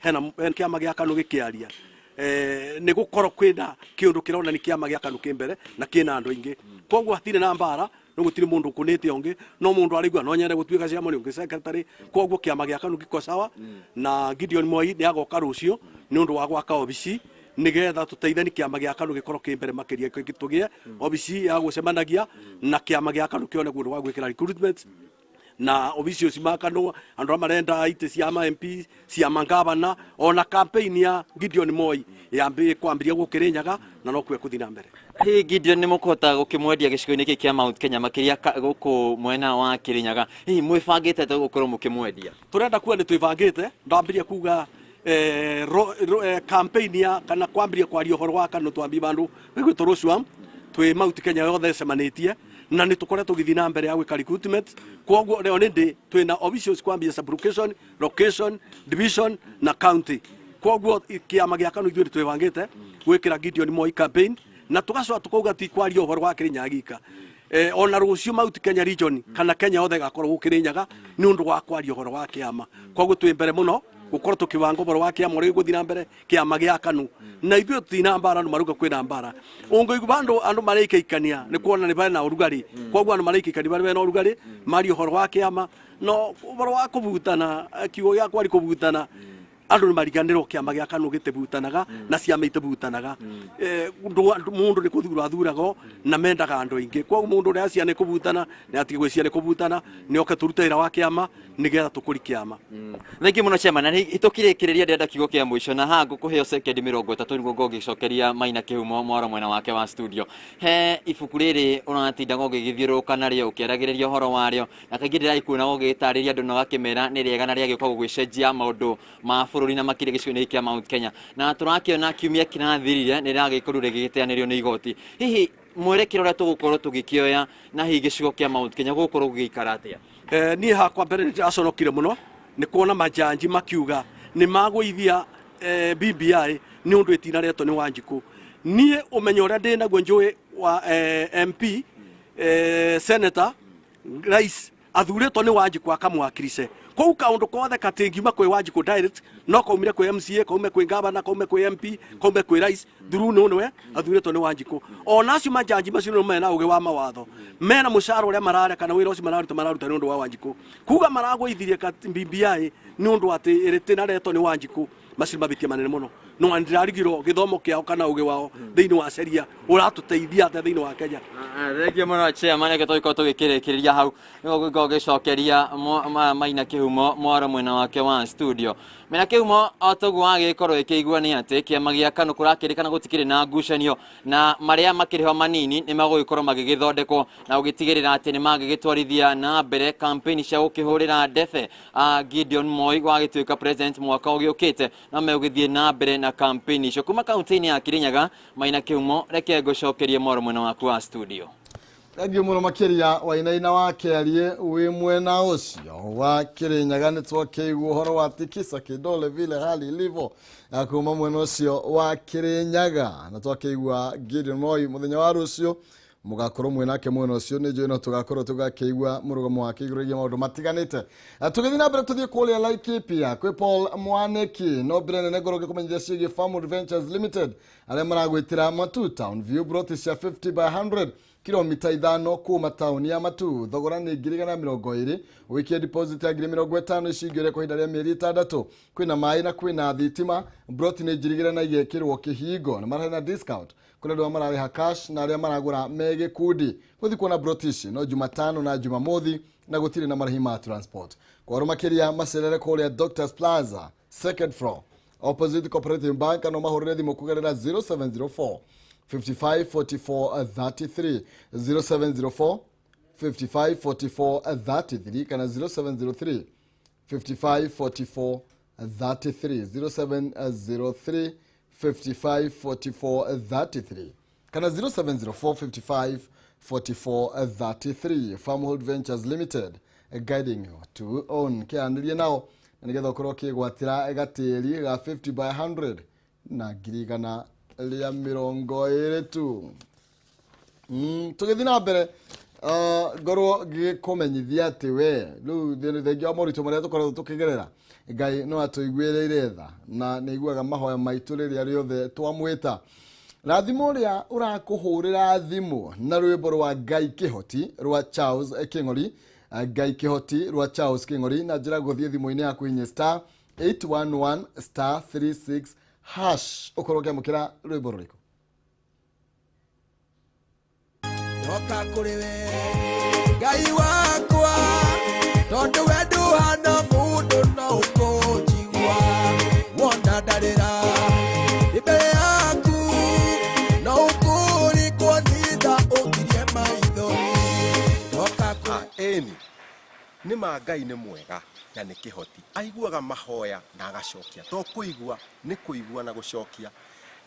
Hena kiama gĩa KANU gĩkĩaria, nĩ gũkorwo kwĩna kĩũndũ kĩronani kĩama gĩa KANU kĩ mbere na kĩna andũ aingĩ. Koguo hatirĩ na mbara, no gũtirĩ mũndũ ũkũnĩte ũngĩ, no mũndũ araigua no nyende gũtuĩka chairman, ũngĩ secretary. Koguo kĩama gĩa KANU gĩko sawa, na Gideon Moi nĩ agoka rũciũ nĩ ũndũ wa gwaka obici nigetha tũteithani kĩama gĩa KANU gĩkorwo kĩ mbere makĩria, tũgĩe obici ya gũcemanagia na kĩama gĩa KANU kĩone kũndũ gwa gwĩkĩra recruitment na obici ũcio makano andũ arĩa marenda itĩ cia ma MP, cia mangavana, ona campaign ya Gideon Moi yambie kwambiria gũkĩrĩnyaga na no kwe kũthiĩ na mbere. Hihi Gideon nĩ mũkũhota gũkĩmwendia gĩcigo-inĩ gĩkĩ kĩa Mount Kenya, makĩria gũkũ mwena wa Kirinyaga? Hihi mwĩbangĩte atĩa gũkorwo mũkĩmwendia? Tũrenda kuga nĩ twĩbangĩte. Ndambirie kuga campaign ya kana kwambiria kwaria ũhoro wa KANU, twambie bandũ gwĩtwo rũcuam twĩ Mount Kenya yothe ĩcemanĩtie, na nĩ tũkoretwo tũgĩthiĩ na mbere ya gwĩka recruitment. Koguo leo nĩ twĩna officials kwambia sub-location, location, division na county. Koguo kĩama gĩa KANU ithuĩ nĩ twĩbangĩte gwĩkĩra Gideon Moi campaign, na tũgacoka tũkauga ti kwaria ũhoro wa Kĩrĩnyaga gika, ona rũciũ Mount Kenya region kana Kenya yothe ĩgakorwo gũkĩrĩnyaga nĩ ũndũ wa kwaria ũhoro wa kĩama. Koguo twĩ mbere mũno gũkorwo tũkĩbanga ũhoro wa kĩama ũrĩa gũthiĩ na mbere kĩama gĩa KANU, na ithuĩ tũtina mbara. Andũ marauga kwĩna mbara, ũngĩigua bandũ andũ maraikaikania nĩ kuona nĩ barĩ na ũrugarĩ. Koguo andũ maraikaikania barĩ bena ũrugarĩ maria ũhoro wa kĩama, no ũhoro wa kũbutana, kiugo gĩa kwari kũbutana, andũ nĩ mariganĩrwo kĩama gĩa KANU gĩtibutanaga na ciama itibutanaga. Mũndũ nĩ kũthura athuragwo na mendaga andũ aingĩ. Koguo mũndũ ũrĩa acia nĩ kũbutana nĩ atige gwĩcia nĩ kũbutana, nĩ oke tũrute wĩra wa kĩama nĩgetha tũkũri kĩama. Thank you mũno, chairman. Na tũkirĩkĩrĩria, ndĩrenda kiugo kĩa mũico na haha ngũkũheo sekendi 30 nĩguo ngũgĩcokeria Maina Kĩhumo mwaro mwena wake wa studio. He ibuku rĩrĩ ũratindaga ũgĩgĩthiũrũrũka narĩo ũkĩaragĩrĩria ũhoro warĩo, na kaingĩ ndĩragĩkuona ũgĩtarĩria andũ na ũgakĩmera nĩ rĩega na rĩagĩũka gũgĩcenjia maũndũ ma bũrũri na makĩria gĩcigo-inĩ gĩkĩ kĩa Mount Kenya, na tũrakĩona kiumia kĩrathirire nĩ rĩragĩkorirwo rĩgĩgĩteanĩrio nĩ igoti. Hihi mwerekero ũrĩa tũgũkorwo tũgĩkĩoya na hihi gĩcigo kĩa Mount Kenya gũgũkorwo gũgĩikara atĩa? Niĩ hakwa mbere nĩ ndĩraconokire mũno nĩ kuona majanji makiuga nĩ magũithia BBI nĩ ũndũ ĩtinaretwo nĩ Wanjikũ. Niĩ ũmenyo ũrĩa ndĩ naguo njũĩ wa MP, senator, rais athurĩtwo nĩ Wanjikũ akamwakirice kũu. Kaũndũ kothe katingiuma kwĩ Wanjikũ direct, no kaumire kwĩ MCA, kaume kwĩ gavana, kaume kwĩ MP, kaume kwĩ rais through no nĩwe athurĩtwo nĩ Wanjikũ. Ona acio majanji macio nĩ mena ũgĩ wa mawatho, mena mũcara ũrĩa mararĩa kana wĩra ũcio mararuta nĩ ũndũ wa Wanjikũ. Kuga maragũithirie BBI nĩ ũndũ atĩ ĩrĩtĩnaretwo nĩ Wanjikũ, macio nĩ mabĩtia manene mũno. No ndĩrarigirwo gĩthomo kĩao kana ũgĩ wao thĩinĩ wa sheria ũratũteithia atĩa thĩinĩ wa Kenya. Thengiũ mũno, chairman. Reke tũgĩkorwo tũgĩkĩrĩkĩrĩria hau nĩguo gũgĩkorwo gĩcokeria Maina Kĩhumo mwaro mwena wake wa studio. Maina Kĩhumo, o toguo wagĩkorwo ĩkĩigua nĩ atĩ kĩama gĩa KANU kũrakĩrĩkana gũtikĩrĩ na ngucanio, na marĩa makĩrĩ ho manini nĩ magũgĩkorwo magĩgĩthondekwo na gũgĩtigĩrĩra atĩ nĩ magĩgĩtwarithia na mbere campaign cia gũkĩhũrĩra ndebe Gideon Moi gwagĩtuĩka president mwaka ũgĩũkĩte, na megũgĩthiĩ na mbere na campaign icio kuma kaunti-inĩ ya Kirinyaga. Maina Kĩhumo, reke ngũcokerie mwaro mwena waku wa studio. Thengiũ mũno makĩria, Wainaina wa Kĩarie wĩ mwena ũcio wa Kĩrĩnyaga. Nĩ twakĩigua ũhoro wa tikisa kidole vile hali ilivyo kuma mwena ũcio wa Kĩrĩnyaga, na twakĩigua Gideon Moi mũthenya wa rũciũ mũgakorwo mwĩ nake mwena ũcio. Nĩ njũĩ no tũgakorwo tũgakĩigua mũrũgamo wake igũrũ rĩgiĩ maũndũ matiganĩte. Tũgĩthiĩ na mbere, tũthiĩ kũrĩa Laikipia kwĩ Paul Mwaniki. No mbere nene ngorwo ngĩkũmenyithia ciĩgiĩ Farmwood Ventures Limited, arĩa maragwĩtĩra Matu Town View, broti cia 50 by 100, kilomita 5 kuma taũni ya Matu. Thogora nĩ 120,000, ũikie deposit ya 50,000, ici ingĩ kwa ihinda rĩa mĩeri 6. Kwĩna maĩ na kwĩna thitima. Broti nĩ njirigĩre na igekĩrwo kĩhingo, na marahena discount kũrĩ andũ arĩa mararĩha cash na arĩa maragũra me gĩkundi. Gũthiĩ kuona broti ici no Jumatano na Jumamothi, na gũtirĩ na marĩhi ma transport. Kwaro makĩria, macerere kũrĩa Doctors Plaza, second floor, opposite Cooperative Bank, no mahũrĩre thimũ kũgerera 0704 55 44 33, 0704 55 44 33, kana 0703 55 44 33, 0703 55 44 33, kana 0704 55 44 33. Farmhold Ventures Limited, guiding you to own. Kĩanĩrie nao na nĩgetha ũkorwo ũkĩgwatĩra gatĩri ga 50 by 100 na 120,000 tu. Tũgĩthiĩ na mbere, ngorwo ngĩkũmenyithia atĩ we rĩu thengia wa moritũ marĩa tũkoretwo tũkĩgerera. Ngai no atũiguĩrĩire tha na nĩ aiguaga mahoya maitũ rĩrĩa rĩothe twamwĩta. Rathimo ũrĩa ũrakũhũrĩra thimũ na rwĩmbo rwa Ngai Kĩhoti rwa Charles Kĩng'ori, Ngai Kĩhoti rwa Charles Kĩng'ori, na njĩra gũthiĩ thimũ-inĩ yaku hinya star 811 star 36 hash ũkorwo ũkĩamũkĩra rwĩmbo rũrĩkũ. Ndoka kũrĩ we Ngai wakwa, tondũ we ndũhana mũndũ no ũkũnjigua. Wona ndarĩra ndĩ mbere yaku, no ũkũrikwo nĩ tha ũngirie maithori. Ndoka kũrĩ Ĩni nĩ ma Ngai nĩ mwega na nĩ kĩhoti, aiguaga mahoya na agacokia, to kũigua nĩ kũigua na gũcokia.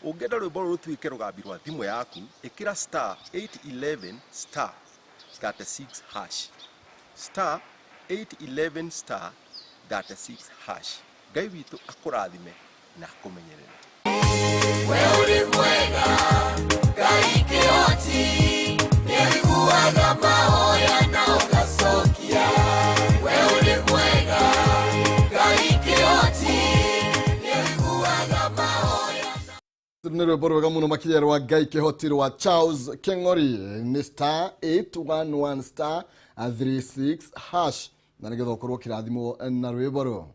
Ũngĩenda rwĩmbo rũrũ rũtuĩke rũgambi rwa thimũ yaku, ĩkĩra star 811 star 36 hash, star 811 star 36 hash. Ngai witũ akũrathime na akũmenyerere. We ũrĩ mwega Ngai Kĩhoti, nĩũiguaga mahoya na ũgacokia. We ũrĩ mwega Ngai Kĩhoti, nĩũiguaga mahoya. Nĩ rwĩmbo rwega mũno makĩria rwa Ngai Kĩhoti rwa Charles Kĩng'ori, nĩ star 811 star 36 hash, na nĩgetha ũkorwo ũkĩrathimwo na rwĩmbo rũu.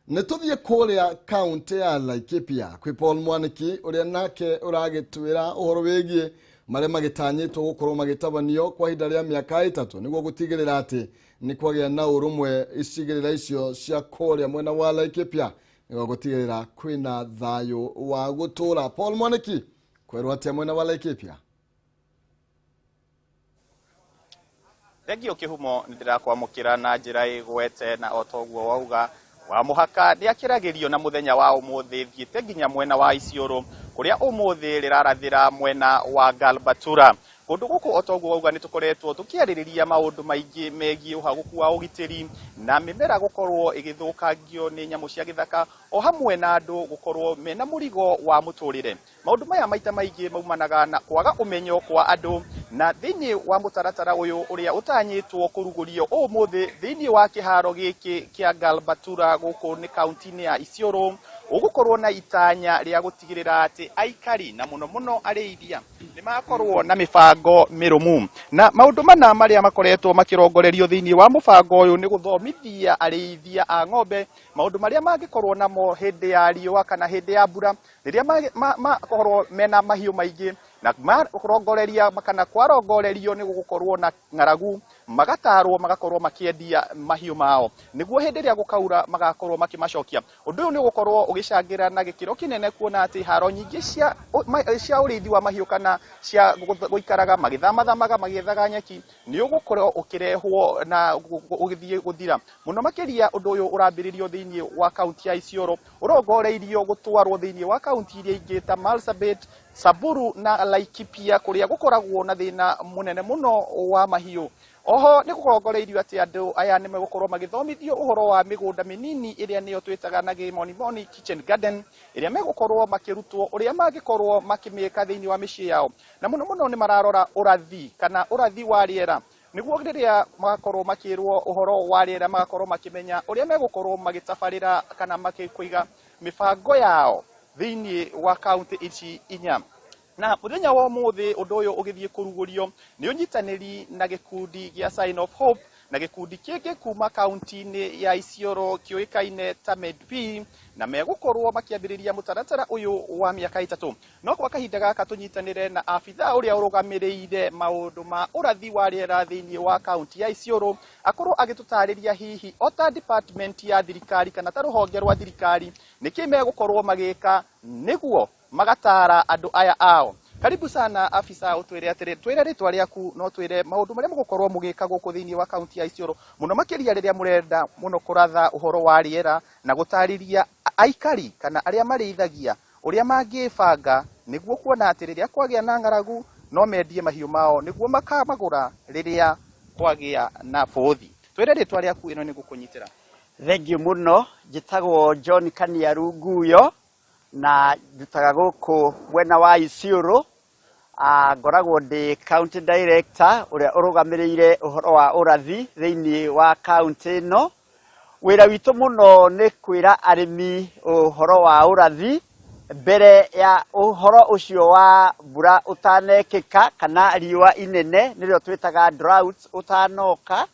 Nĩ tũthiĩ kũrĩa kaũntĩ ya Laikipia kwĩ Paul Mwaniki ũrĩa nake ũragĩtwĩra ũhoro wĩgiĩ marĩa magĩtanyĩtwo gũkorwo magĩtabanio kwa ihinda rĩa mĩaka 3 nĩguo gũtigĩrĩra atĩ nĩ kwagĩa na ũrũmwe icigĩrĩra icio cia kũrĩa mwena wa Laikipia nĩguo gũtigĩrĩra kwĩna thayũ wa gũtũra. Paul Mwaniki, kwerwo atĩa mwena wa Laikipia? Thengio Kĩhumo, nĩ ndĩrakwamũkĩra na njĩra ĩgwete, na o toguo wauga wa mũhaka nĩ akĩragĩrio na mũthenya wa ũmũthĩ thiĩte nginya mwena wa Isiolo kũrĩa ũmũthĩ rĩrarathĩra mwena wa Galbatura. Kũndũ gũkũ o toguo wauga nĩ tũkoretwo tũkĩarĩrĩria maũndũ maingĩ megiĩ ũhagũku wa ũgitĩri na mĩmera gũkorwo ĩgĩthũkangio nĩ nyamũ cia gĩthaka o hamwe na andũ gũkorwo mena mũrigo wa mũtũrĩre. Maũndũ maya maita maingĩ maumanaga na kwaga ũmenyo kwa andũ, na thĩinĩ wa mũtaratara ũyũ ũrĩa ũtanyĩtwo kũrugũrio ũmũthĩ thĩinĩ wa kĩharo gĩkĩ kĩa Galbatura gũkũ nĩ kaunti-inĩ ya Isiolo, ũgũkorwo na itanya rĩa gũtigĩrĩra atĩ aikari na mũno mũno arĩithia nĩ makorwo na mĩbango mĩrũmu. Na maũndũ mana marĩa makoretwo makĩrongorerio thĩinĩ wa mũbango ũyũ nĩ gũthomithia arĩithia a ng'ombe maũndũ marĩa mangĩkorwo namo hĩndĩ ya riũa kana hĩndĩ ya mbura rĩrĩa makorwo mena mahiũ maingĩ, na marongoreria kana kwarongorerio nĩ gũgũkorwo na ng'aragu, magatarwo magakorwo makĩendia mahiũ mao nĩguo hĩndĩ ĩrĩa gũkaura magakorwo makĩmacokia. Ũndũ ũyũ nĩ ũgũkorwo ũgĩcangĩra na gĩkĩro kĩnene kuona atĩ haro nyingĩ cia ũrĩithi wa mahiũ kana cia gũikaraga magĩthamathamaga magĩethaga nyeki nĩ ũgũkorwo ũkĩrehwo na ũgĩthiĩ gũthira mũno makĩria. Ũndũ ũyũ ũrambĩrĩrio thĩinĩ wa kaunti ya Isiolo, ũrongoreirio gũtwarwo thĩinĩ wa kaunti iria ingĩ ta Marsabit, Samburu na Laikipia kũrĩa gũkoragwo na thĩna mũnene mũno wa mahiũ. Oho nĩ kũrongoreirio atĩ andũ aya nĩ megũkorwo magĩthomithio ũhoro wa mĩgũnda mĩnini ĩrĩa nĩyo twĩtaga na gĩmonimoni kitchen garden, ĩrĩa megũkorwo makĩrutwo ũrĩa mangĩkorwo makĩmĩka thĩinĩ wa mĩciĩ yao, na mũno mũno nĩ mararora ũrathi kana ũrathi wa rĩera nĩguo rĩrĩa magakorwo makĩrwo ũhoro wa rĩera magakorwo makĩmenya ũrĩa megũkorwo magĩtabarĩra kana makĩiga mĩbango yao thĩinĩ wa kaunti ici inya. Na mũthenya wa ũmũthĩ ũndũ ũyũ ũgĩthiĩ kũrugũrio nĩ ũnyitanĩri na gĩkundi gĩa Sign of Hope na gĩkundi kĩngĩ kuma kaunti-inĩ ya Isiolo kĩũĩkaine ta MedP, na megũkorwo makĩambĩrĩria mũtaratara ũyũ wa mĩaka 3. No kwa kahinda gaka tũnyitanĩre na abithaa ũrĩa ũrũgamĩrĩire maũndũ ma ũrathi wa rĩera thĩinĩ wa kaunti ya Isiolo akorwo agĩtũtarĩria hihi o ta department ya thirikari kana ta rũhonge rwa thirikari nĩkĩ megũkorwo magĩka nĩguo magatara andũ aya ao. Karibu sana afisa, utwire atĩrĩ, twĩre rĩtwa rĩaku no twĩre maũndũ marĩa mũgũkorwo mũgĩka gũkũ thĩinĩ wa kaunti ya Isiolo mũno makĩria rĩrĩa mũrenda mũno kũratha ũhoro wa rĩera na gũtarĩria aikari kana arĩa marĩithagia ũrĩa mangĩbanga nĩguo kuona atĩ rĩrĩa kwagĩa na ng'aragu no mendie mahiũ mao nĩguo makamagũra rĩrĩa kwagĩa na bũthi. Twĩre rĩtwa rĩaku, ĩno nĩ gũkũnyitĩra. Thengiũ mũno, njĩtagwo John Kaniaru Nguyo na ndutaga gũkũ mwena wa Isiolo. Ngoragwo ndĩ county director ũrĩa ũrũgamĩrĩire ũhoro wa ũrathi thĩinĩ wa kaunti ĩno. Wĩra witũ mũno nĩ kwĩra arĩmi ũhoro wa ũrathi mbere ya ũhoro ũcio wa mbura ũtanekĩka kana riũa inene nĩrĩo twĩtaga drought ũtanoka.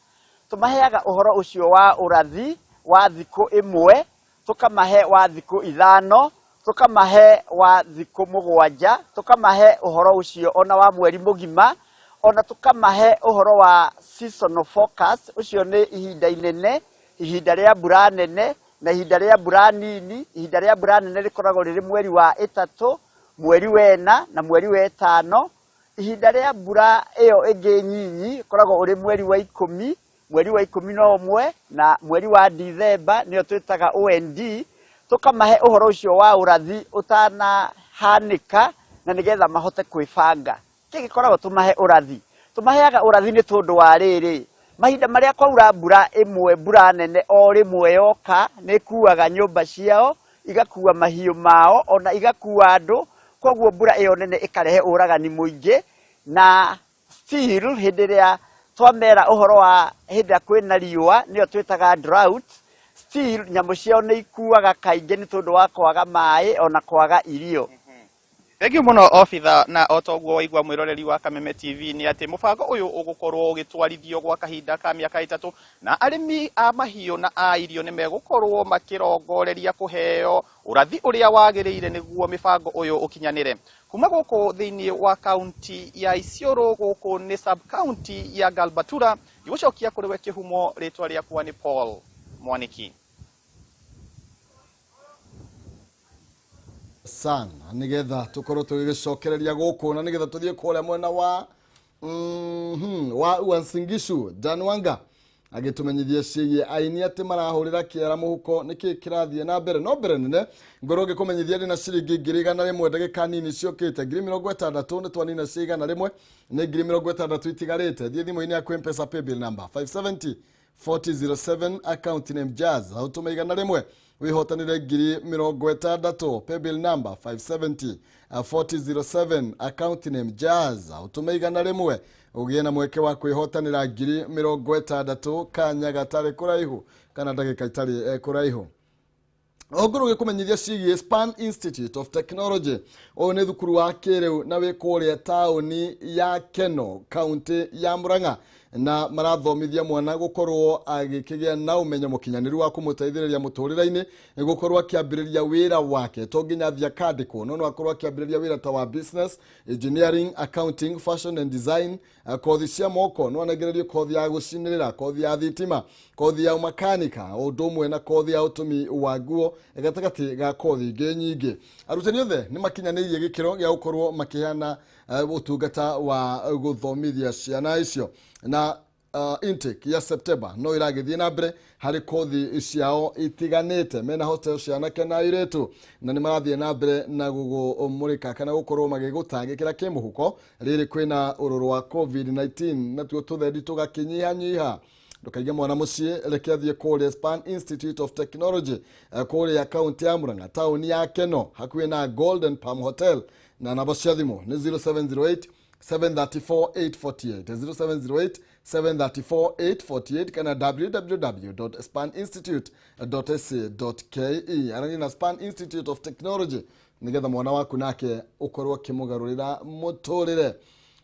Tũmaheaga ũhoro ũcio wa ũrathi wa thikũ ĩmwe, tũkamahe wa thikũ 5, tũkamahe wa thikũ 7, tũkamahe ũhoro ũcio ona wa mweri mũgima, ona tũkamahe ũhoro wa seasonal forecast. Ũcio nĩ ihinda inene, ihinda rĩa mbura nene na ihinda rĩa mbura nini. Ihinda rĩa mbura nene rĩkoragwo rĩrĩ mweri wa 3, mweri wa 4 na mweri wa 5. Ihinda rĩa mbura ĩyo ĩngĩ nyinyi ĩkoragwo ũrĩ mweri wa 10, mweri wa 11 na mweri wa Dithemba, nĩyo twĩtaga OND. Tũkamahe ũhoro ũcio wa ũrathi ũtanahanĩka na nĩgetha mahote kwĩbanga. Kĩ gĩkoragwo tũmahe ũrathi? Tũmaheaga ũrathi nĩ tondũ wa rĩrĩ, mahinda marĩa kwaura mbura ĩmwe, mbura nene o rĩmwe yoka, nĩ ĩkuaga nyũmba ciao, igakua mahiũ mao, ona igakua andũ. Koguo mbura ĩyo nene ĩkarehe ũragani mũingĩ. Na still hĩndĩ ĩrĩa twamera ũhoro wa hĩndĩ ĩrĩa kwĩna riũa, nĩyo twĩtaga drought, still nyamũ ciao nĩ ikuaga kaingĩ nĩ tondũ wa kwaga maĩ ona kwaga irio. Thank you mũno obitha, na o toguo waigua mwĩroreri wa Kameme TV nĩ atĩ mũbango ũyũ ũgũkorwo ũgĩtwarithio gwa kahinda ka mĩaka 3, na arĩmi a mahiũ na a irio nĩ megũkorwo makĩrongoreria kũheo ũrathi ũrĩa wagĩrĩire nĩguo mĩbango ũyũ ũkinyanĩre. Kuma gũkũ thĩinĩ wa kaunti ya Isiolo, gũkũ nĩ sub county ya Galbatura, ngĩgũcokia kũrĩ we Kĩhumo. Rĩtwa rĩakwa nĩ Paul Mwaniki. Sana nigetha tukorwo tugigicokereria guku na nigetha tuthie kuria mwena wa wa Uasin Gishu. Dan Wanga agitumenyithia ciĩgiĩ aini atĩ marahũrĩra kĩara mũhuko, nĩkĩ kĩrathiĩ na mbere. No mbere nene ngorwo ngĩkũmenyithia ndĩna ciringi 100,000 ndagĩka nini ciũkĩte, 60,000 nĩ twanina cia 100, nĩ 60,000 itigarĩte. Thiĩ thimũ-inĩ yaku M-Pesa paybill number 570 4007, account name Jazz, ũtũme 100 wĩhotanĩre 60,000. Paybill number 570 4007, account name Jazz, ũtũme 100 ũgĩe na mweke wa kwĩhotanĩra 60,000 kanya gatarĩ kũraihu kana ndagĩka itarĩ kũraihu. Ongorwo gĩkũmenyithia ciĩgiĩ Span Institute of Technology. Ũyũ nĩ thukuru wa kĩrĩu na wĩ kũrĩa taũni ya Keno, kaunti ya Murang'a, na marathomithia mwana gũkorwo agĩkĩgĩa na ũmenyo mũkinyanĩru wa kũmũteithĩrĩria mũtũrĩre-inĩ, gũkorwo akĩambĩrĩria wĩra wake. To nginya athiĩ akandĩkwo, no no akorwo akĩambĩrĩria wĩra ta wa business, engineering, accounting, fashion and design, kothi cia moko, no anengererio kothi ya gũcinĩrĩra, kothi ya thitima, kothi ya makanika, ũndũ ũmwe na kothi ya ũtumi wa nguo, gatagatĩ ga kothi ingĩ nyingĩ. Arutani othe nĩ makinyanĩirie gĩkĩro gĩa gũkorwo makĩheana ũtungata wa gũthomithia ciana icio, na intake ya September no iragĩthiĩ na mbere harĩ kothi ciao itiganĩte. Mena hostel cia anake na airĩtu, na nĩ marathiĩ na mbere na gũgũmũrĩka kana gũkorwo magĩgũtangĩkĩra kĩmũhuko rĩrĩ kwĩna ũrũrũ wa COVID-19, natuo tũthendi tũgakĩnyihanyiha. Ndũkaige mwana mũciĩ, reke athiĩ kũrĩa Span Institute of Technology, kũrĩa kaunti ya Murang'a, taũni ya Keno, hakuhĩ na Golden Palm Hotel, na namba cia thimũ nĩ 0708 734 848, 0708 734 848, kana www.spaninstitute.ac.ke. Arani na Span Institute of Technology nigetha mwana waku nake ũkorwo akĩmũgarũrĩra mũtũrĩre.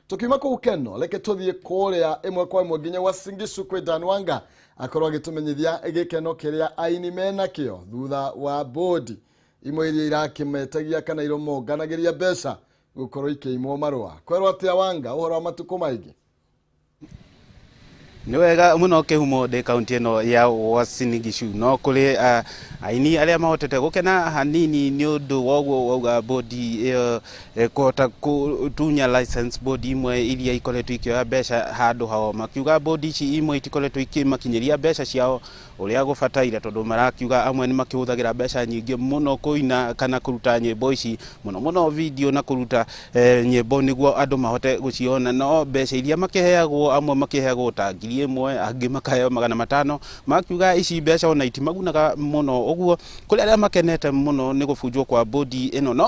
Tukiuma kũu Keno, reke tũthiĩ kũrĩa ĩmwe kwa ĩmwe nginya Uasin Gishu kwĩ Dan Wanga, akorwo agĩtũmenyithia gĩkeno kĩrĩa aini menakĩo thutha wa bodi imwe iria irakĩmetagia kana iromonganagĩria mbeca gũkorwo ikĩimwo marũa. Kwerwo atĩa Wanga ũhoro wa matukũ maingĩ? Nĩ wega mũno Kĩhumo, ndĩ kaunti ĩno ya Uasin Gishu, no kũrĩ aini arĩa mahotete gũkena hanini nĩ ũndũ wa ũguo wauga bodi ĩyo kũhota gũtunya license bodi imwe iria ikoretwo ikĩoya mbeca handũ hao, makiuga bodi ici imwe itikoretwo ikĩmakinyĩria mbeca ciao ũrĩa gũbataire, tondũ marakiuga amwe nĩ makĩhũthagĩra mbeca nyingĩ mũno kũina kana kũruta nyĩmbo ici, mũno mũno video na kũruta nyĩmbo nĩguo andũ mahote gũciona, no mbeca iria makĩheagwo, amwe makĩheagwo ta 1000, angĩ makaheo 500, makiuga ici mbeca ona itimagunaga mũno. Ũguo kũrĩ arĩa makenete mũno nĩ gũbunjwo kwa bodi ĩno, no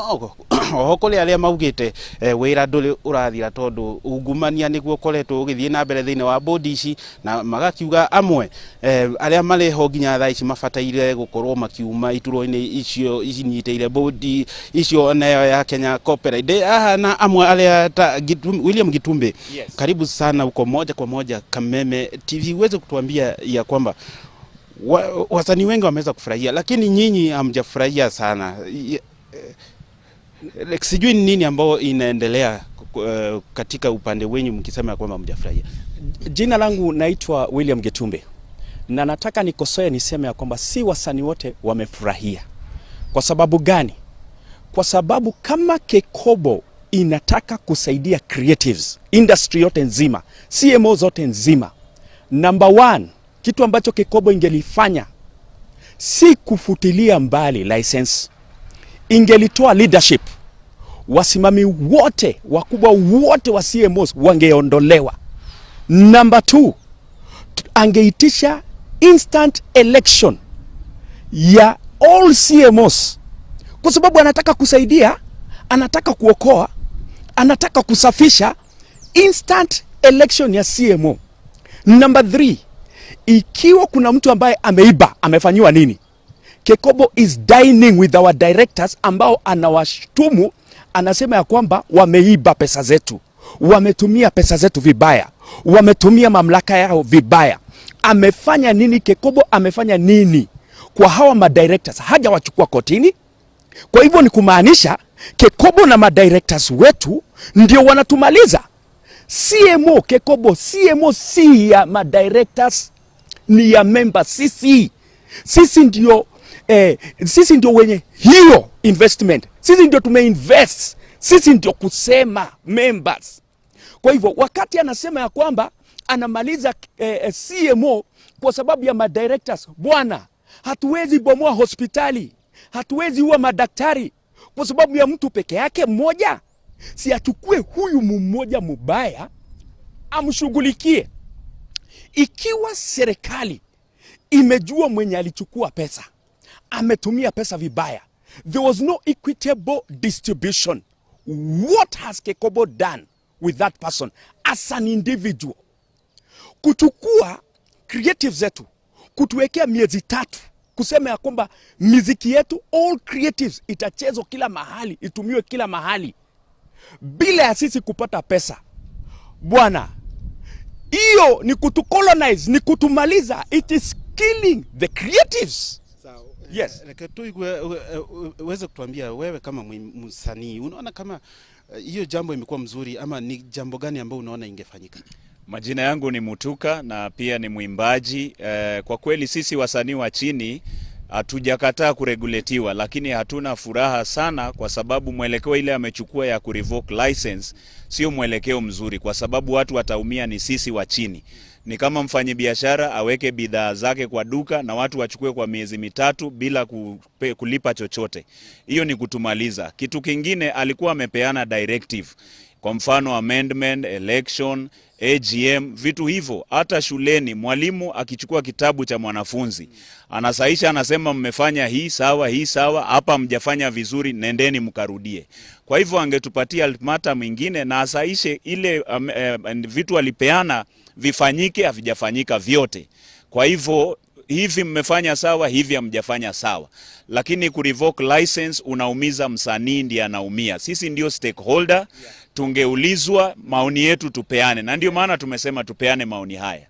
Oho kũrĩ arĩa maugĩte wĩra ndũrĩ ũrathira tondũ ungumania nĩguo ũkoretwo ũgĩthiĩ na mbere thĩinĩ wa bodi ici, na magakiuga amwe arĩa marĩ ho nginya thaa ici mabataire gũkorwo makiuma iturwa-inĩ icio inyitĩire bodi icio nayo ya Kenya Copyright. Ndĩ haha na amwe arĩa ta William Gitumbe. Yes. Karibu sana uko moja kwa moja Kameme TV, uweze kutuambia ya kwamba wasanii wengi wameweza kufurahia, lakini nyinyi hamjafurahia sana. Sijui ni nini ambao inaendelea katika upande wenyu mkisema kwamba hamjafurahia. Jina langu naitwa William Gitumbe, na nataka nikosoe niseme ya kwamba si wasanii wote wamefurahia. Kwa sababu gani? Kwa sababu kama KECOBO inataka kusaidia creatives, industry yote nzima, CMO zote nzima, number one, kitu ambacho KECOBO ingelifanya si kufutilia mbali license, ingelitoa leadership. Wasimami wote wakubwa wote wa CMOs wangeondolewa. Number two, angeitisha instant election ya all CMOs, kwa sababu anataka kusaidia, anataka kuokoa, anataka kusafisha. Instant election ya CMO. Number 3, ikiwa kuna mtu ambaye ameiba, amefanyiwa nini? KECOBO is dining with our directors ambao anawashtumu, anasema ya kwamba wameiba pesa zetu, wametumia pesa zetu vibaya, wametumia mamlaka yao vibaya. Amefanya nini KECOBO? Amefanya nini kwa hawa madirectors? Hajawachukua kotini. Kwa hivyo ni kumaanisha KECOBO na madirectors wetu ndio wanatumaliza. CMO KECOBO, CMO si ya madirectors, ni ya members. Sisi ndio wenye hiyo investment, sisi ndio tumeinvest, sisi ndio kusema members. Kwa hivyo wakati anasema ya kwamba anamaliza CMO kwa sababu ya madirectors, bwana, hatuwezi bomoa hospitali, hatuwezi ua madaktari kwa sababu ya mtu peke yake mmoja. Si achukue huyu mmoja mubaya amshughulikie. Ikiwa serikali imejua mwenye alichukua pesa ametumia pesa vibaya, there was no equitable distribution, what has KECOBO done with that person as an individual? Kuchukua creative zetu, kutuwekea miezi 3, kusema ya kwamba miziki yetu all creatives itachezwa kila mahali, itumiwe kila mahali bila ya sisi kupata pesa. Bwana, hiyo ni kutucolonize, ni kutumaliza. It is killing the creatives. Yes. Reke tuigue, uweze kutuambia wewe kama msanii, unaona kama hiyo jambo imekuwa mzuri ama ni jambo gani ambao unaona ingefanyika? Majina yangu ni Mutuka na pia ni mwimbaji. Kwa kweli sisi wasanii wa chini hatujakataa kureguletiwa, lakini hatuna furaha sana kwa sababu mwelekeo ile amechukua ya kurevoke license sio mwelekeo mzuri, kwa sababu watu wataumia ni sisi wa chini. Ni kama mfanyibiashara aweke bidhaa zake kwa duka na watu wachukue kwa miezi 3 bila kulipa chochote. Hiyo ni kutumaliza. Kitu kingine alikuwa amepeana directive, kwa mfano amendment, election, AGM, vitu hivyo. Hata shuleni mwalimu akichukua kitabu cha mwanafunzi anasaisha, anasema mmefanya hii sawa, hii sawa, hapa mjafanya vizuri, nendeni mkarudie. Kwa hivyo angetupatia ultimatum mwingine na asaishe ile vitu alipeana vifanyike, havijafanyika vyote. Kwa hivyo hivi mmefanya sawa, hivi hamjafanya sawa. Lakini kurevoke license unaumiza msanii, ndiye anaumia. Sisi ndio stakeholder, tungeulizwa maoni yetu tupeane, na ndio maana tumesema tupeane maoni haya.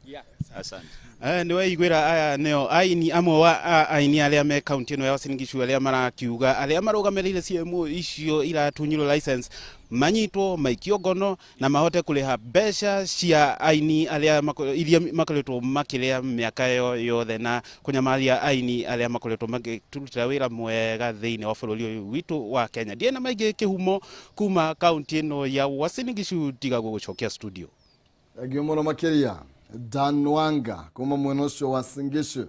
Asante. Nĩ waiguĩra aya nĩo aini amwe wa aini arĩa me kaunti ĩno ya Uasin Gishu arĩa marakiuga arĩa marũgamĩrĩire CMO icio iratunyirwo license manyitwo maikio ngono na mahote kũrĩha mbeca cia aini arĩa iria makoretwo makĩrĩa mĩaka yothe na kũnyamaria aini arĩa makoretwo makĩrutĩra wĩra mwega thĩinĩ wa bũrũri ũyũ witũ wa Kenya. Ndiĩ na maingĩ kĩhumo kuma kaunti ĩno ya Uasin Gishu, tiga gũgũcokia studio. Thengio mũno makĩria Dan Wanga kuma mwena ũcio wa Singishu.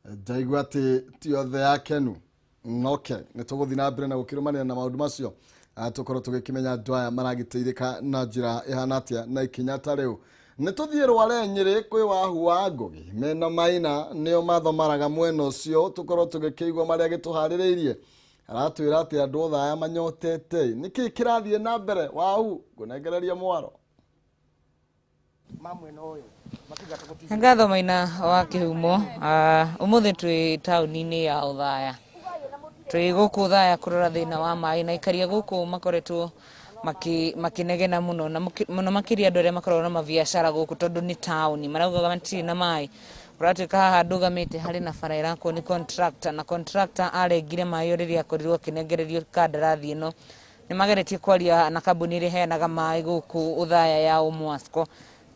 Ndaigua atĩ ti othe akenu noke nĩ tũgũthiĩ na mbere na gũkĩrũmanĩra na maũndũ macio, tũkorwo tũgĩkĩmenya andũ aya maragĩteithĩka na njĩra ĩhana atĩa na ikinya ta rĩu. Nĩ tũthiĩ Rware Nyĩrĩ kwĩ Wahu wa Ngũgĩ mena Maina nĩo mathomaraga mwena ũcio, tũkorwo tũgĩkĩigua marĩa gĩtũharĩrĩirie. Aratwĩra atĩ andũ othe aya manyotete. Nĩkĩ kĩrathiĩ na mbere? Wau ngũnengereria mwaro. Ngatho Maina wa Kĩhumo. Ũmũthĩ twĩ taũni-inĩ ya Othaya, twĩ gũkũ Othaya kũrora thĩna wa maĩ, na aikaria gũkũ makoretwo makĩnegena mũno na mũno makĩria andũ arĩa makoragwo na mabiacara gũkũ, tondũ nĩ taũni maraugaga matirĩ na maĩ. Ũratuĩka haha ndũgamĩte harĩ na bara ĩrakwo nĩ contractor, na contractor arengire maĩ o rĩrĩa akorirwo akĩnengererio kandarathi ĩno. Nĩ mageretie kwaria na kambuni ĩrĩa ĩheanaga maĩ gũkũ Othaya ya Omwasco,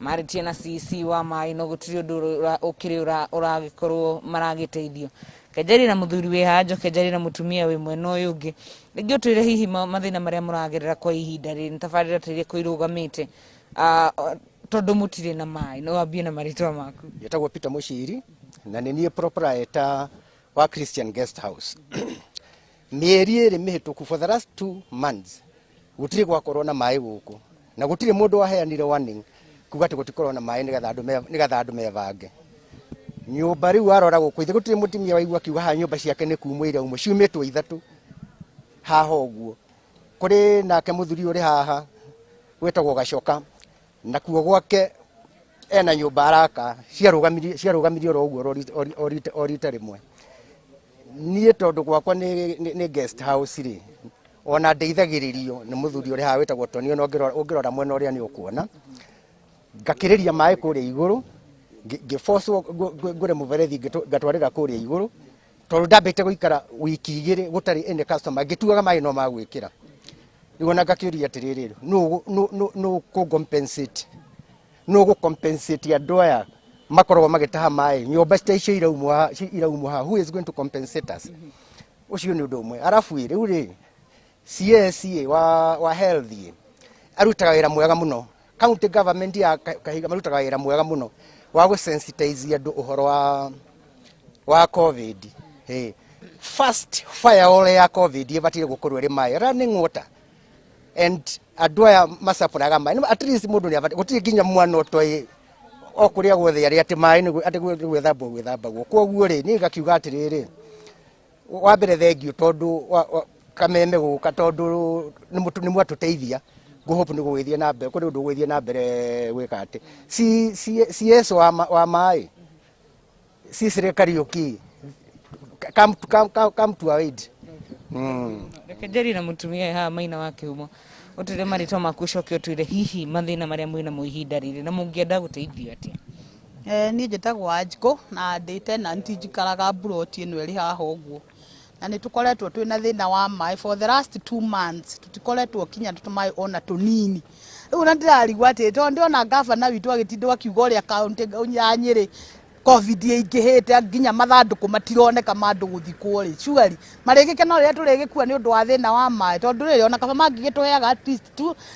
marĩtie na CC wa maĩ, no gũtirĩ ũndũ ũkĩrĩ ũragĩkorwo maragĩteithio. Kenjari na mũthuri wĩ haha, njoke njarie na mũtumia wĩ mwena ũyũ ũngĩ. Rĩngĩ ũtwĩre hihi mathĩna marĩa mũragerera kwa ihinda rĩrĩ, nĩ tabarĩra ta iria kũirũgamĩte tondũ mũtirĩ na maĩ. No wambie na marĩtwa maku. Njĩtagwo Peter Mũciri na nĩ niĩ proprietor wa Christian Guest House. Mĩeri ĩrĩ mĩhĩtũku, for the last 2 months, gũtirĩ gwakorwo na maĩ gũkũ, na gũtirĩ mũndũ waheanire warning kuga atĩ gũtikorwo na maĩ nĩgetha andũ mebange. Nyũmba rĩu warora gũkũ ithe gũtirĩ mũtumia waigua akiuga haha nyũmba ciake nĩ kumwo iraumwo, ciumĩtwo ithatũ haha ũguo. Kũrĩ nake mũthuri ũrĩ haha wĩtagwo Gacoka, na kuo gwake ena nyũmba araka ciarũgamirie oro ũguo o rita rĩmwe. Niĩ tondũ gwakwa nĩ guest house rĩ, ona ndeithagĩrĩrio nĩ mũthuri ũrĩ haha wĩtagwo Tony, ona ũngĩrora mwena ũrĩa nĩ ũkuona ngakĩrĩria maĩ kũrĩa igũrũ, ngĩbocwo ngũre mũberethi ngatwarĩra kũrĩa igũrũ, tondũ ndambĩte gũikara wiki igĩrĩ gũtarĩ any customer, ngĩtuaga maĩ no magwĩkĩra. Rĩu ona ngakĩũria atĩrĩrĩ, nũ kũ-compensate, nũ gũ-compensate andũ aya makoragwo magĩtaha maĩ nyũmba ta icio iraumwo haha, who is going to compensate us? Ũcio nĩ ũndũ ũmwe. Arabu rĩu rĩ, CSA wa health arutaga wĩra mwega mũno. County government ya Kahiga marutaga wĩra mwega mũno wa gũ-sensitize andũ ũhoro wa COVID. Hey, first firewall ya COVID ĩbatiĩ gũkorwo ĩrĩ maĩ, running water, and andũ aya macapũraga maĩ. At least mũndũ nĩ abatiĩ gũtirĩ nginya mwana ũtoĩ o kũrĩa guothe arĩ atĩ maĩ atĩ gwĩthambwo gwĩthambagwo. Kwoguo rĩ, niĩ ngakiuga atĩrĩrĩ, wa mbere thengiũ tondũ kameme gũka, tondũ nĩ mwatũteithia, ngũhope nĩ gũgĩthiĩ na mbere, kũrĩ ũndũ ũgũgĩthiĩ na mbere gwĩka atĩ CS wa maĩ Cicily Kariuki, come to our aid. Reke njarie na mũtumia haha Maina wa Kĩhumo, ũtwĩre marĩtwa maku, ũcoke ũtwĩre hihi mathĩna marĩa mwĩnamo ihinda rĩrĩ na mũngĩenda gũteithio atĩa. Niĩ njĩtagwo Wanjikũ na ndĩ tenant, njikaraga mburoti ĩno ĩrĩ haha ũguo, na nĩ tũkoretwo twĩna thĩna wa maĩ for the last 2 months, tũtikoretwo kinya tũmaĩ ona tũnini. Rĩu na ndĩrarigwo atĩ tondũ ndĩrona gavana witũ agĩtindwo akiuga ũrĩa kaũntĩ ya Nyĩrĩ COVID ĩingĩhĩte nginya mathandũkũ matironeka ma andũ gũthikwo rĩ, surely marĩgĩkena ũrĩa tũrĩgĩkua nĩ ũndũ wa thĩna wa maĩ, tondũ rĩrĩ ona kaba mangĩgĩtũheaga at least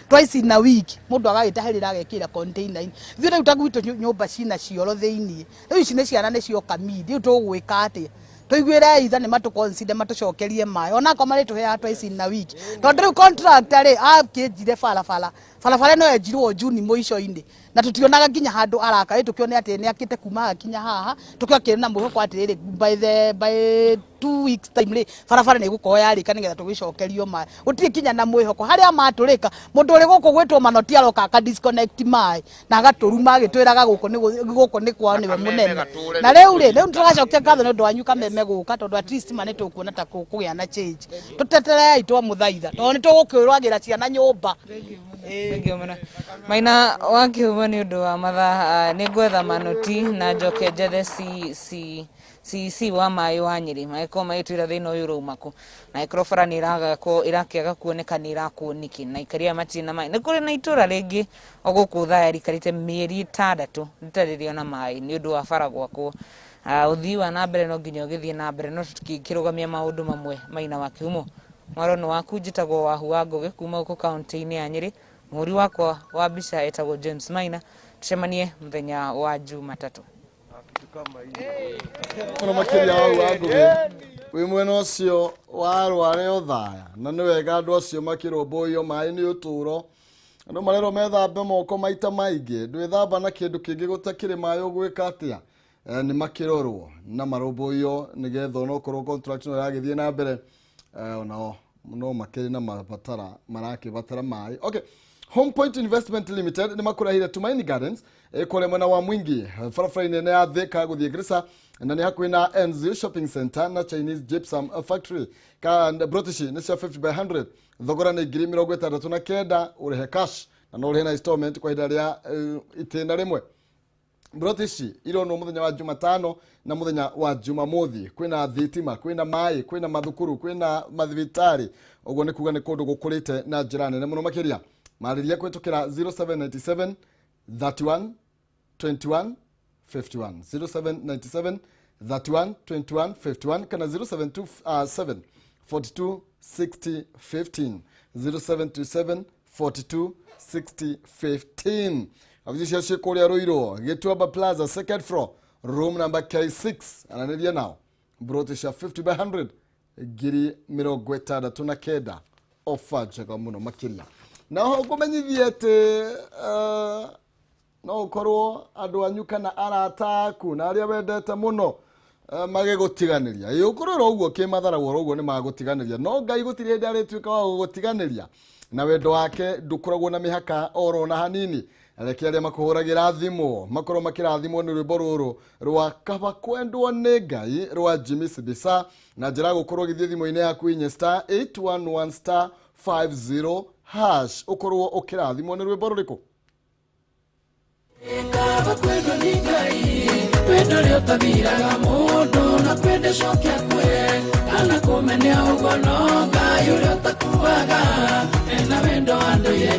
twice in a week, mũndũ agagĩtahĩrĩra agekĩra container-inĩ. Ithuĩ rĩu ta gwitũ nyũmba cina cioro thĩiniĩ, rĩu ici nĩ ciana nĩ cioka mindi, rĩu tũgwĩka atĩa? Tũiguĩre itha nĩ matũ-consider matũcokerie maĩ onakorwo marĩtũheaga twice in a week, tondũ rĩu contractor rĩ akĩnjire barabara, barabara ĩno yenjirwo Juni mũico-inĩ na tũtionaga nginya handũ araka, ĩ tũkĩone atĩ nĩ akĩte kuma haha kinya haha, tũkĩakĩrĩ na mwĩhoko atĩrĩrĩ by 2 weeks time rĩ barabara nĩ ĩgũkorwo yarĩka nĩgetha tũgĩcokerio maĩ. Gũtirĩ kinya na mwĩhoko harĩa matũrĩka, mũndũ ũrĩ gũkũ gwĩtwo Manoti aroka aka disconnect maĩ na agatũruma agĩtwĩraga gũkũ nĩ kwao nĩwe mũnene. Na rĩu rĩ, rĩu tũracokia ngatho nĩ ũndũ wanyu kameme gũka, tondũ at least ma nĩ tũkuona ta kũgĩa na change. Tũteterei twamũthaitha tondũ nĩ tũgũkĩrwagĩra ciana nyũmba. Thengiũ mũno Maina wa Kĩhumo nĩ ũndũ wa mathaa. Nĩ ngwetha Manoti na njoke njethe CC wa maĩ wa Nyĩrĩ magĩkorwo magĩtwĩra thĩna ũyũ ũrauma kũ, na ĩkorwo bara nĩ ĩragakwo ĩrakĩaga kuoneka nĩ ĩrakwo nĩkĩ, na aikari aya matirĩ na maĩ. Nĩ kũrĩ na itũra rĩngĩ o gũkũ Othaya rĩikarĩte mĩeri 6 rĩtarĩ rĩona maĩ nĩ ũndũ wa bara gwakwo. Ũthii wa na mbere no nginya ũgĩthiĩ na mbere, no tũtingĩrũgamia maũndũ mamwe. Maina wa Kĩhumo, mwaro nĩ waku. Njĩtagwo Wahu wa Ngũgĩ kuma gũkũ kaũntĩ-inĩ ya Nyĩrĩ. Mũhũri wakwa wa mbica etagwo James Maina. Tucemanie mũthenya wa Jumatatũ. Mũno makĩria wau wa Ngũgĩ wĩ mwena ũcio wa Rware Othaya, na nĩ wega andũ acio makĩrũmbũiyo. Maĩ nĩ ũtũro, andũ marerwo methambe moko maita maingĩ, ndwĩthamba na kĩndũ kĩngĩ gũtakĩrĩ maĩ ũgwĩka atĩa? Nĩ makĩrorwo na marũmbũiyo nĩgetha onokorwo contract no ĩragĩthiĩ na mbere. Onao no makĩrĩ na mabatara marakĩbatara maĩ. Okay. Home Point Investment Limited nĩ makũrehire Tumaini Gardens kũrĩa mwena wa Mwingi, barabara-inĩ nene ya Thika gũthiĩ Garissa, na nĩ hakuhĩ na Enzo Shopping Center na Chinese Gypsum Factory. Ka broti nĩ cia 50 by 100, thogora nĩ 69,000, ũrĩhe cash na no ũrĩhe na installment kwa ihinda rĩa itĩna rĩmwe. Broti ici ironwo muthenya wa Jumatano na muthenya wa Jumamothi. Kwina thitima, kwina maĩ, kwina mathukuru, kwina mathibitari. Ũguo nĩ kuga nĩ kũndũ gũkũrĩte na njĩra nene mũno makĩria. Marĩria kũhĩtũkĩra 0797 31 21 51, 0797 31 21 51, kana 0727 42 60 15, 0727 42 60 15. Abici cio ciĩ kũrĩa Ruiru, Gĩtuamba Plaza, second floor, room number K6. Aranĩria nao. Broti cia 50 by 100 69,000, ofa njega mũno makĩria. Na ho ngũmenyithie atĩ no ũkorwo andũ anyu kana arata aku na arĩa wendete mũno magĩgũtiganĩria. Ĩ ũkorwo ũguo kĩmathara ũhoro ũguo nĩ magũtiganĩria, no Ngai gũtirĩ hĩndĩ arĩtuĩka wa gũgũtiganĩria, na wendo wake ndũkoragwo na mĩhaka oro na hanini. Reke arĩa makũhũragĩra thimũ makorwo makĩrathimwo nĩ rwĩmbo rũrũ rwa Kaba Kwendwo nĩ Ngai rwa Jimmy Sibisa, na njĩra ya gũkorwo ũgĩthiĩ thimũ-inĩ yaku inye star 811 star 50 hash, ũkorwo ũkĩrathimwo nĩ rwĩmbo rũrĩkũ. Kaba kwendwo nĩ Ngai, wendo ũrĩa ũtathiraga mũndũ na kwenda cokia kwe kana kũmenia ũguo, no Ngai ũrĩa ũtakuaga ena wendo wa ndũire.